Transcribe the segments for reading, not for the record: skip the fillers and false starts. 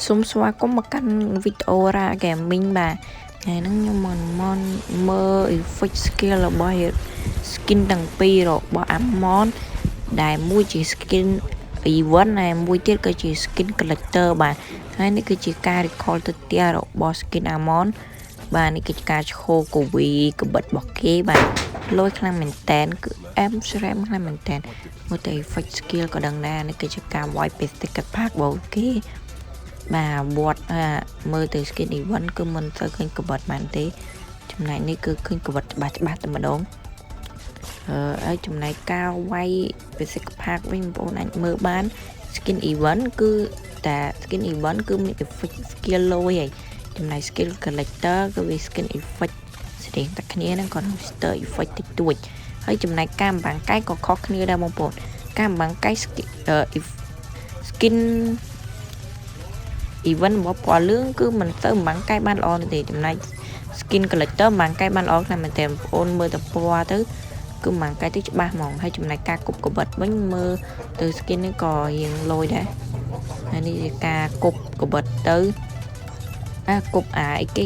សូមស្វាគមន៍មកកាន់វីដេអូ Ra Gaming បាទថ្ងៃហ្នឹងខ្ញុំមកមកមើល effect skill របស់ skin ទាំងពីររបស់ Aamon ដែលមួយជា skin event ហើយមួយទៀតគឺជា skin collector បាទហើយនេះគឺជាការ recall ទៅផ្ទះរបស់ skin Aamon បាទនេះគឺជាការឈោកវីកបិតរបស់គេបាទលយខ្លាំងមែនតែនគឺអែមស្រែមខ្លាំងមែនតែនមើលទៅ effect skill ក៏ដឹងដែរនេះគឺជាការវាយ basic pack របស់គេបាទវត្តមើលទៅ skin event គឺមិនសូវឃើញកបិតបានទេចំណែកនេះគឺឃើញកបិតច្បាស់ច្បាស់តែម្ដងអឺហើយចំណែកការវាយ basic pack វិញបងប្អូនអាចមើលបាន skin event គឺតែ skin event គឺមាន effect skill លយហើយចំណែក skill collector គឺវា skin effect ស្តៀងតែគ្នាហ្នឹងគាត់ stir effect តិចតួចហើយចំណែកការបាំងកែក៏ខុសគ្នាដែរបងប្អូនការបាំងកែ skin event របស់ពណ៌លឿងគឺមិនទៅបាំងកែបានល្អនោះទេចំណែក skin collector បាំងកែបានល្អខ្លាំងមែនទែនបងប្អូនមើលតែពណ៌ទៅគឺបាំងកែទៅច្បាស់ហ្មងហើយចំណែកការគប់កបិតវិញមើលទៅ skin នេះក៏រៀងលយដែរហើយនេះជាការគប់កបិតទៅអាគប់អាអីគេ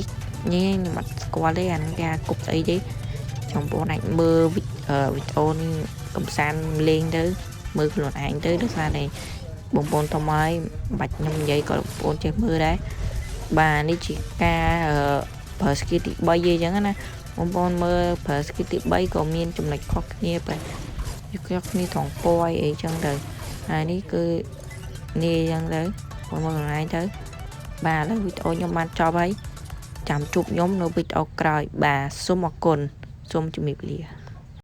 ញ៉េខ្ញុំអត់ស្គាល់ទេអាហ្នឹងគេគប់ស្អីទេចំបងអាចមើលវីដេអូនេះកំសាន្តលេងទៅមើលខ្លួនឯងទៅដោយសារតែបងប្អូនធំហើយបាច់ខ្ញុំនិយាយក៏បងប្អូនចេះមើលដែរបាទនេះជាការប្រើ skill ទី3អីចឹងណាបងប្អូនមើលប្រើ skill ទី3ក៏មានចំណុចខុសគ្នាបែយកគ្នាត្រង់ពណ៌អីចឹងទៅហើយនេះគឺនេះអញ្ចឹងទៅបងប្អូនខ្លួនឯងទៅបាទឥឡូវវីដេអូខ្ញុំបានចប់ហើយចាំជួបខ្ញុំនៅវីដេអូក្រោយបាទសូមអរគុណសូមជម្រាបលា។